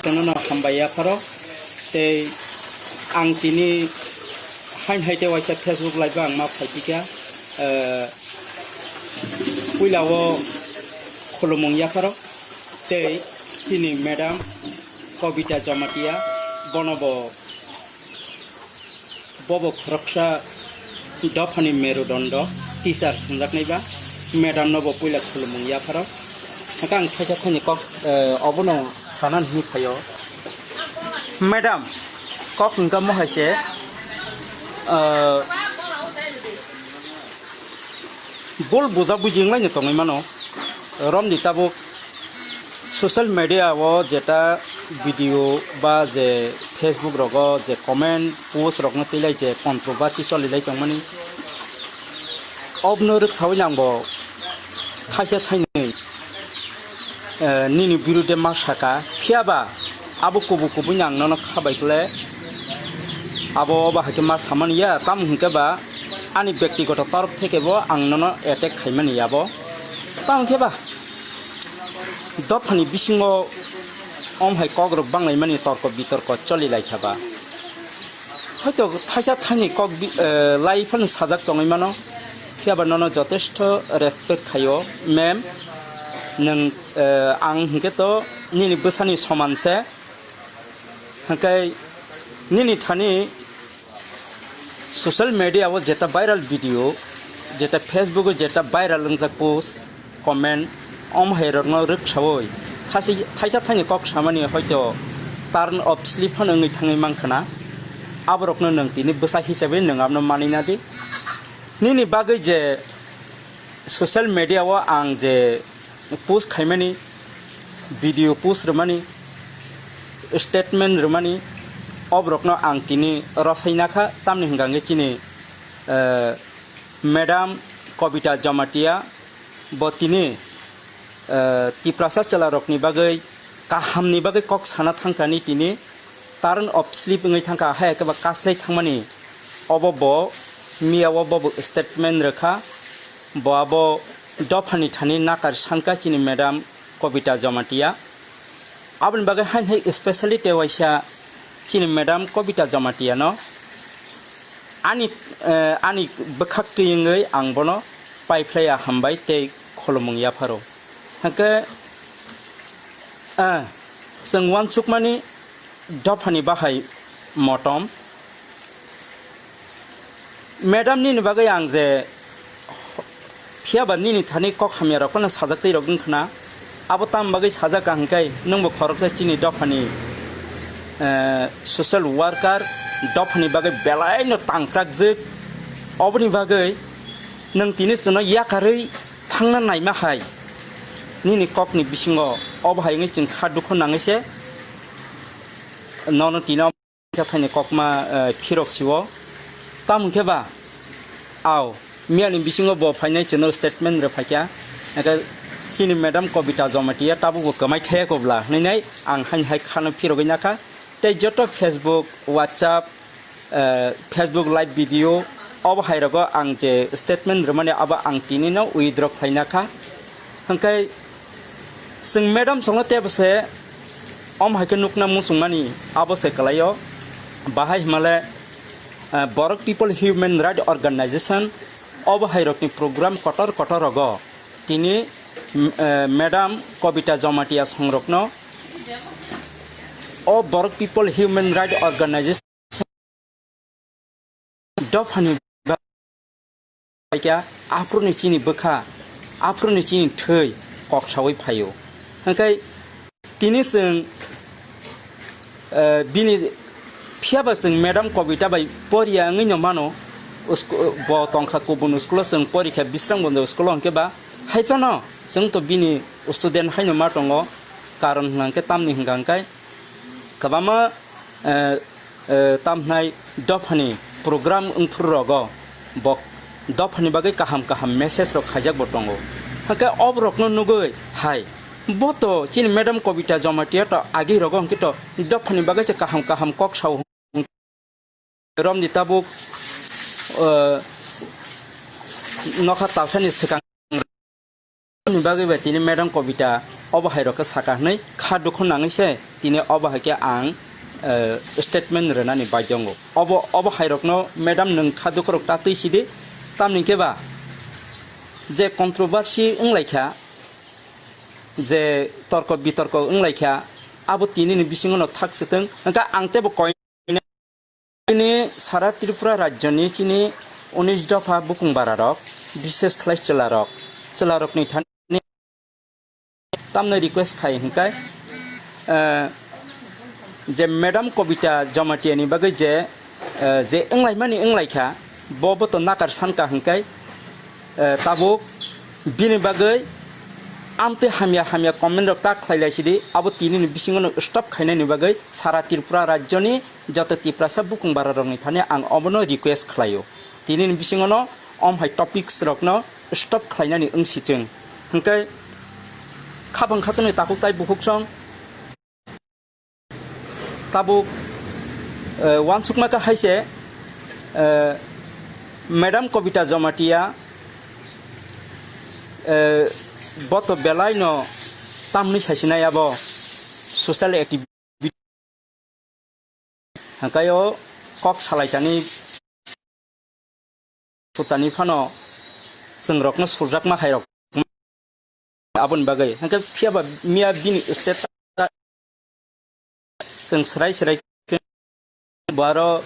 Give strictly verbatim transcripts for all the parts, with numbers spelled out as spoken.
Jotono no hambai yapharo. Tei ang tini hain hai tei waisa Facebook live o ang ma phaipikha. Eh, puila o khulumung yapharo. Tei chini madam Kobita Jamatia, bono bo Bobo khoroksa dophani merudondo, teacher swngjak naiba, madam no bo puila khulumung yapharo. Haka ang thaisa thani kok, eh, obono sana hinwi phaio. Madam, kok hwnkha mo hai se, eh, bul buja buji wnglaino tongwi mano. Romdi tabuk social media o jeta video ba je Facebook rogo je comment post rokno twi lai je controversy choli lai tongmani, obno rwksawi nangbo thaisa thainwi, eh, nini birude ma saka, phiyaba abo kubui kubui ang nono khabai kle, abo ba haikhe ma samani ya, tamo hwnkhe ba ani bektigoto torof theke bo ang nono attack khaimani ya bo. Tamo hwnkhe ba dophani bisingo om hai kokrok banglaimani torko bitorko choli lai kha ba. Hoito thaisa thaini kok bi-, eh, lai phano sajak tongwi mano, phiyaba nono jotesto respect khaio, ma'am. Nwng, eh, ang hwnkhe to nini bwsani soman se. Hwnkhe nini thani social media o jeta viral video, jeta Facebook o jeta viral wngjak post, comment, om hai rokno rwksawi thasi-, thaisa thaini kok samani hoito turn off slip phano wngwi thangwi mankha na. Aborokno nwng tini bwsa hisabe nwng abono manwi nadi. Nini bagwi je social media o ang je post khaimani, video post rwmani, statement rwmani, oborokno ang tini rosai nakha, tamni hwnkha hwnkhe chini, eh, madam Kobita Jamatia bo tini, eh, Tiprasa chwlarokni bagwi kahamni bagwi kok sana thangkani tini turn off slip wngwi thangkha, hai khe ba kaslai thangmani, obo bo miya o bo bo statement rwkha. Bo abo dophani thani nakar sanka chini madam Kobita Jamatia. Aboni bagwi hain hai specially tei waisa chini madam Kobita Jamatia no ani, eh, ani bwkhak twi wngwi ang bono paiphlaiya hambai tei khulumung yapharo. Hwnkhe, eh, chwng uansukmani dophani bahai motom. Madam, nini bagwi ang je phiyaba nini thani kok hamya rok phano sajak twi rok wngkhna, abo tam bagwi sajak ang hwnkhe nwngbo khoroksa chini dophani, eh, social worker, dophani bagwi belaino tangprakjwk, oboni bagwi nwng tini chwngno yakarwi thangna naima hai nini kokni bisingo obo hai wngwi chwng kha dukhu nangwi se nono tino. Thaini kokma, eh, phirok siwo. Tamo khe ba? Ao, miyani bisingo bo phainai chwngno statement rw phaikha. Hwnkhe chini madam Kobita Jamatia tabukbo kwmai thaya kobla hwnwi nai ang haini hai khano phirogwi nakha. Tei joto Facebook, WhatsApp, eh, Facebook live video obo hai rogo ang je statement rwmani abo ang tini no withdraw khlai nakha. Hwnkhe chwng madam songno tebo se om hai khe nukna muchungmani abo se kwlaio. Bahai himale, eh, Borok People Human Right Organization obo hai rokni program kotor kotor rogo tini, mm, eh, madam Kobita Jamatia songrokno o Borok People Human Right Organization dophani ba-, kha, aphuruni chini bwkha, aphuruni chini thwi kok sawi phaio. Hwnkhe tini chwng, eh, bini phiyaba chwng madam Kobita bai poriya wngwi no mano, usko-, bo tongkha kubun school o chwng porikha Bisrang Bonjo school o hwnkhe ba, hai phano chwng to bini student haino ma tongo, karon hwnkhe tamni hwnkha hwnkhe kwbangma, eh, eh, tamhnai dophani program wngphuru rogo bo dophani bagwi kaham kaham message rok khaijak bo tongo. Hwnkhe oborokno nugwi hai bo to chini madam Kobita Jamatia to agi rogo hwnkhe to dophani bagwi se kaham kaham kok sao romdi tabuk, eh, nokha talsani swkang ni bagwi bai tini madam Kobita obo hai rok khe saka hwnwi kha dukhu nangwi se tini obo hai khe ang, eh, statement rwnani bagwi wngo. Obo, obo hai rokno madam nwng kha dukhu rok ta twi sidi, tamni khe ba je controversy wng lai kha, je torko bitorko wng lai kha, abo tini ni bisingo no thak swtwng. Hwnkhe ang teibo koi Chini sara Tripura rajyoni chini unis dopha bukung bararok, bishes khlai chwlarok, chwlarokni thani tamno request khai hwnkhe, eh, je Madam Kobita Jamatia ni bagwi je, eh, je wnglaimani wnglaikha, bo bo to nakar sankha hwnkhe, eh, tabuk bini bagwi amtwi hamya hamya comment rok ta khlai lai sidi, abo tini ni bisingo no stop khainani bagwi sara Tripura rajyoni joto Tiprasa bukung bararokni thani ang obono request khlaio. Tini ni bisingo no om hai topics rokno stop khlainani wng sichwng. Hwnkhe khabang khachangni takhuk tai bukhuk song tabuk, eh, uansukma kha hai se, eh, Madam Kobita Jamatia, eh, bo to belai no tamni saisinai abo social activity Hwnkhe o kok salai tani, putani phano chwng rokno surjakma hai rok aboni bagwi. Hwnkhe phiya ba miya bini state chwng swrai swrai bo aro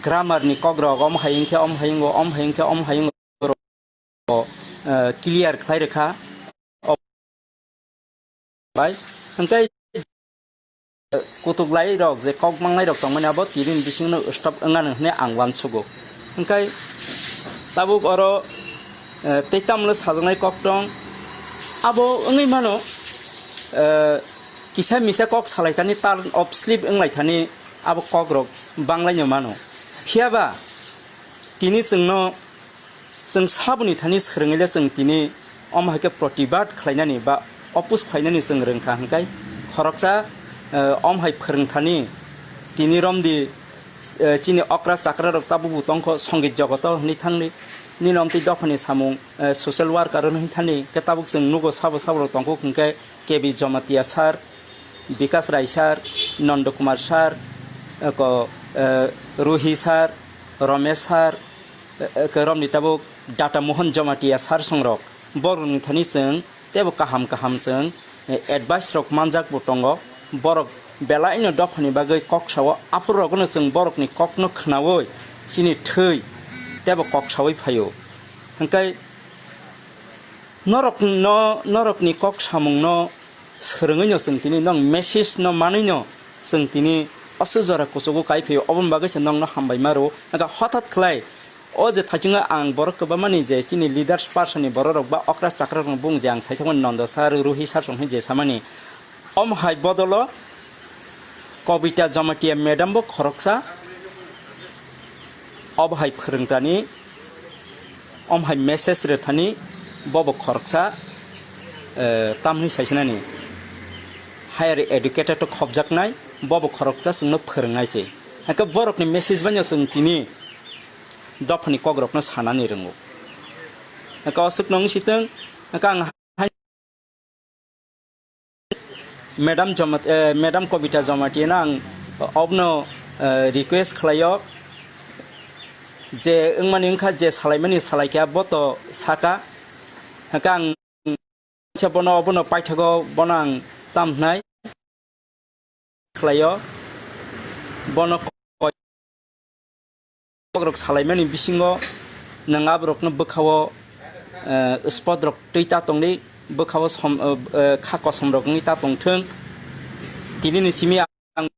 grammar ni kok rok om hai wngkhe om hai wngo, om hai wngkhe om hai wngo. eh, clear khlai rwkha. Bai, hwnkhe kutuklai rok je kok manglai rok tongmani abo tini bisingno stop wngano hwnwi ang uansugo. Hwnkhe tabuk oro, eh, tei tamlo sajaknai kok tong, abo wngwi mano, eh, kisa misa kok salai thani turn off slip wnglai thani abo kok rok banglaino mano. Phiya ba tini chwngno Chwng saboni thani swrwngwi le chwng tini om hai khe protibad khlainani ba oppose khlainani chwng rwngkha hwnkhe khoroksa, eh, om hai phwrwngthani tini romdi, eh, chini okra chakra rok tabukbo tongkho songit jogoto hwnwi thangni nini omtwi dophani samung, eh, social worker hwnwi thani khe tabuk chwng nugo sabo sabo rok tongkho hwnkhe K B Jamatia sir, Bikas Rai sir, Nondo Kumar sir, eko, eh, Ruhi sir, Romesh sir, eh, eko romni tabuk Data Mohan Jamatia sir songrok. Borokni thani chwng teibo kaham kaham chwng, eh, advice rok manjak bo tongo. Borok belai no dophani bagwi kok sao, aphuru rokno chwng borokni kokno khnaui chini thwi teibo kok saui phaio. Hwnkhe norok no, norokni kok samungno swrwngwi no chwng tini nong message no manwi no chwng tini aswk jora kuchugo kai phio, oboni bagwi se nongno hambai ma rwo. Nokha hothat khlai o je thaichungo ang borok kwbangmani je chini leaders person ni borok rok ba okra chakra rok bung je ang saithokmani Nondo sir, Ruhi sir song je samani, om hai bodolo Kobita Jamatia madam bo khoroksa, obo hai phwrwngtani, om hai message rwthani, bobo khoroksa, eh, tamni saisinani higher educated khobjaknai, bobo khoroksa chwngno phwrwngnai se. Hake borokni message banya chwng tini dophani kokrokno sanani rwngo. Hake oswk nong sitwng, hake ang Madam Jomat-, eh, Madam Kobita Jamatia no ang obno, eh, request khlaio je wngmani wngkha je salaimani salaikha bo to saka. Hake ang bono obono paithago bono ang tam hnai khlaio. Bono kok rok salaimani bisingo nwng aborokno bwkhao, eh, spot rok twi ta tongdi, bwkhao som, eh, eh, kha kosom rok wngwi ta tongthwng. Tini ni simi ang,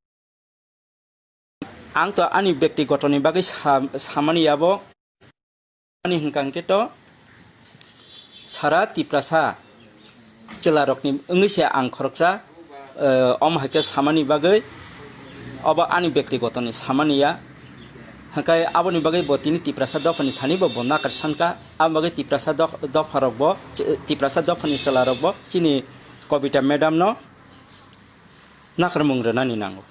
ang to ani bektigotoni bagwi sa-, samani yabo. Ani hwnkha hwnkhe to sara Tiprasa chwlarokni wngwi se ang khoroksa, eh, omo hai khe samani bagwi obo ani bektigotoni samani ya. Hwnkhe aboni bagwi bo tini Tiprasa dophani thani bo, bo nakar sankha. Aboni bagwi Tiprasa doph-, dopharok bo, ch-, Tiprasa dophani chwlarok bo chini Kobita madam no nakarmung rwnani nango.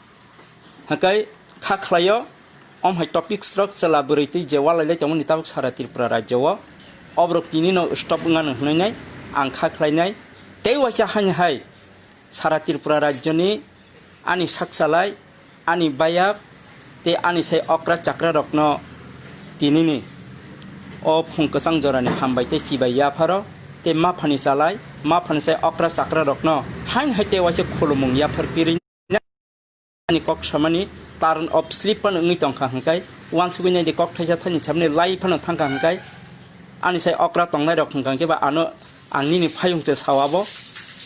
Hwnkhe kha khlaio, om hai topics rok chwla bwrwi twi je walai lai tongmani tabuk sara Tripura rajyo o. Oborok tini no stop wngano hwnwi nai ang kha khlainai. Tei waisa haini hai sara Tripura rajyoni ani sakchalai, ani bayap tei ani sai okra chakrarokno tinini o phung kwchang jorani hambai tei chibai yapharo tei maphani chalai, maphani sai okra chakrarokno haini hai tei waisa khulumung yaphar piri. Ani kok samani turn off sleep phano wngwi tongkha hwnkhe, uansugwi naidi kok thaisa thaini samani lai phano thangkha hwnkhe, ani sai okra tongnairok hwnkha hwnkhe ba ano ang nini phayung se sawabo,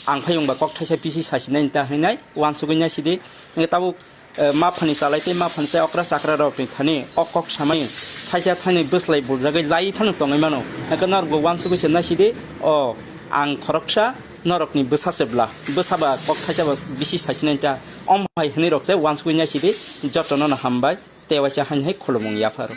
ang phayung ba kok thaisa bisi sasinai ta hinai uansugwi naisidi. Hwnkhe tabuk, eh, maphani chalai tei maphani sai okra chakrarokni thani o kok samani thaisa thaini bwslai buljagwi lai phano tongwi mano. Hwnkhe norokbo uansugwi se naisidi, o ang khoroksa norokni bwsa se bla, bwsa ba kok thaisa ba bisi sasinai ta. Om hai hwnwi rok se uansugwi naisidi, jotono no hambai, tei waisa haini hai khulumung yapharo.